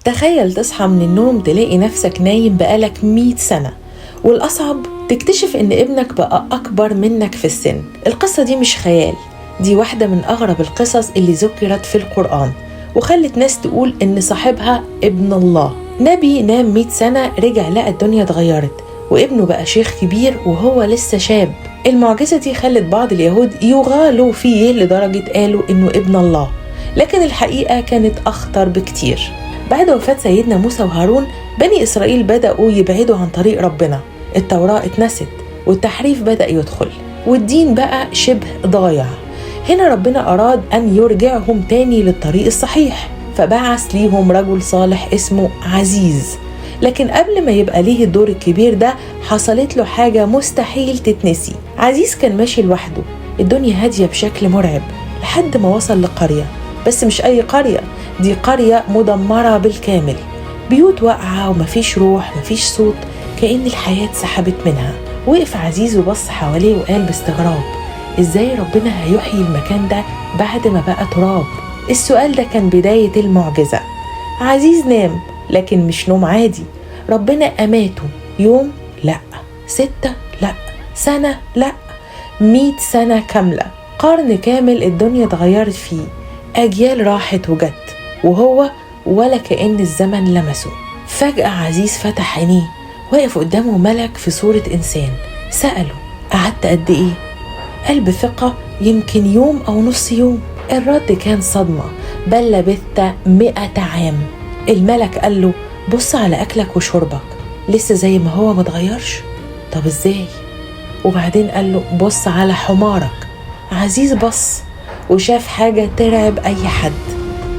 تخيل تصحى من النوم تلاقي نفسك نايم بقالك 100 سنة، والأصعب تكتشف إن ابنك بقى أكبر منك في السن. القصة دي مش خيال، دي واحدة من أغرب القصص اللي ذكرت في القرآن وخلت ناس تقول إن صاحبها ابن الله. نبي نام 100 سنة، رجع لقى الدنيا اتغيرت وابنه بقى شيخ كبير وهو لسه شاب. المعجزة دي خلت بعض اليهود يغالوا فيه لدرجة قالوا إنه ابن الله، لكن الحقيقة كانت أخطر بكتير. بعد وفاة سيدنا موسى وهارون، بني إسرائيل بدأوا يبعدوا عن طريق ربنا. التوراة اتنست والتحريف بدأ يدخل والدين بقى شبه ضايع. هنا ربنا أراد أن يرجعهم تاني للطريق الصحيح، فبعث ليهم رجل صالح اسمه عزيز. لكن قبل ما يبقى ليه الدور الكبير ده حصلت له حاجة مستحيل تتنسي. عزيز كان ماشي لوحده، الدنيا هادية بشكل مرعب، لحد ما وصل لقرية. بس مش أي قرية، دي قرية مدمرة بالكامل، بيوت واقعة ومفيش روح، مفيش صوت، كأن الحياة اتسحبت منها. وقف عزيز وبص حواليه وقال باستغراب: ازاي ربنا هيحيي المكان ده بعد ما بقى تراب؟ السؤال ده كان بداية المعجزة. عزيز نام، لكن مش نوم عادي، ربنا أماته. يوم؟ لا. 6؟ لا. سنة؟ لا. 100 سنة كاملة، قرن كامل الدنيا اتغيرت فيه، أجيال راحت وجت وهو ولا كأن الزمن لمسه. فجأة عزيز فتح عينيه، واقف قدامه ملك في صورة إنسان. سأله: قعدت قد إيه؟ قال بثقة: يمكن يوم أو نص يوم. الرد كان صدمة: بل لبثت 100 عام. الملك قال له: بص على أكلك وشربك، لسه زي ما هو متغيرش. طب إزاي؟ وبعدين قال له: بص على حمارك. عزيز بص وشاف حاجة ترعب أي حد،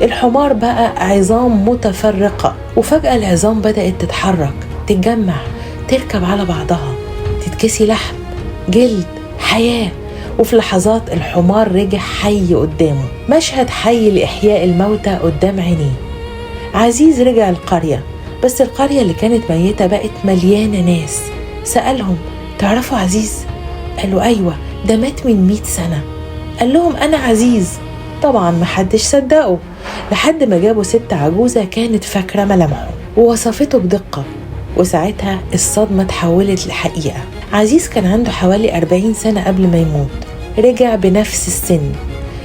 الحمار بقى عظام متفرقة، وفجأة العظام بدأت تتحرك، تتجمع، تركب على بعضها، تتكسي لحم، جلد، حياة. وفي لحظات الحمار رجع حي قدامه، مشهد حي لإحياء الموتى قدام عينيه. عزيز رجع القرية، بس القرية اللي كانت ميتة بقت مليانة ناس. سألهم: تعرفوا عزيز؟ قالوا: أيوة، ده مات من 100 سنة. قال لهم: أنا عزيز. طبعا محدش صدقه، لحد ما جابوا ست عجوزة كانت فاكرة ملامحه ووصفته بدقة، وساعتها الصدمة تحولت لحقيقة. عزيز كان عنده حوالي 40 سنة قبل ما يموت، رجع بنفس السن،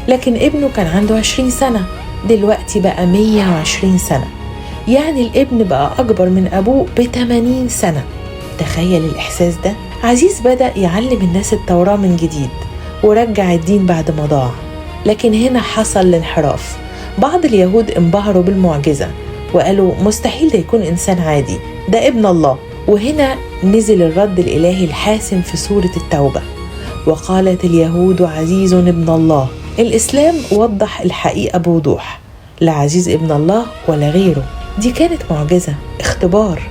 لكن ابنه كان عنده 20 سنة، دلوقتي بقى 120 سنة. يعني الابن بقى أكبر من أبوه ب80 سنة. تخيل الإحساس ده. عزيز بدأ يعلم الناس التوراة من جديد ورجع الدين بعد ما ضاع، لكن هنا حصل الانحراف. بعض اليهود انبهروا بالمعجزة وقالوا: مستحيل ده يكون إنسان عادي، ده ابن الله. وهنا نزل الرد الإلهي الحاسم في سورة التوبة: وقالت اليهود عزيز ابن الله. الإسلام وضح الحقيقة بوضوح، لا عزيز ابن الله ولا غيره. دي كانت معجزة، اختبار،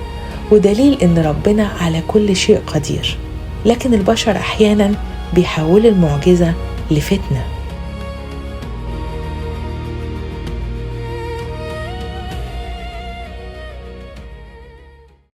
ودليل إن ربنا على كل شيء قدير. لكن البشر أحيانا بيحولوا المعجزة لفتنة.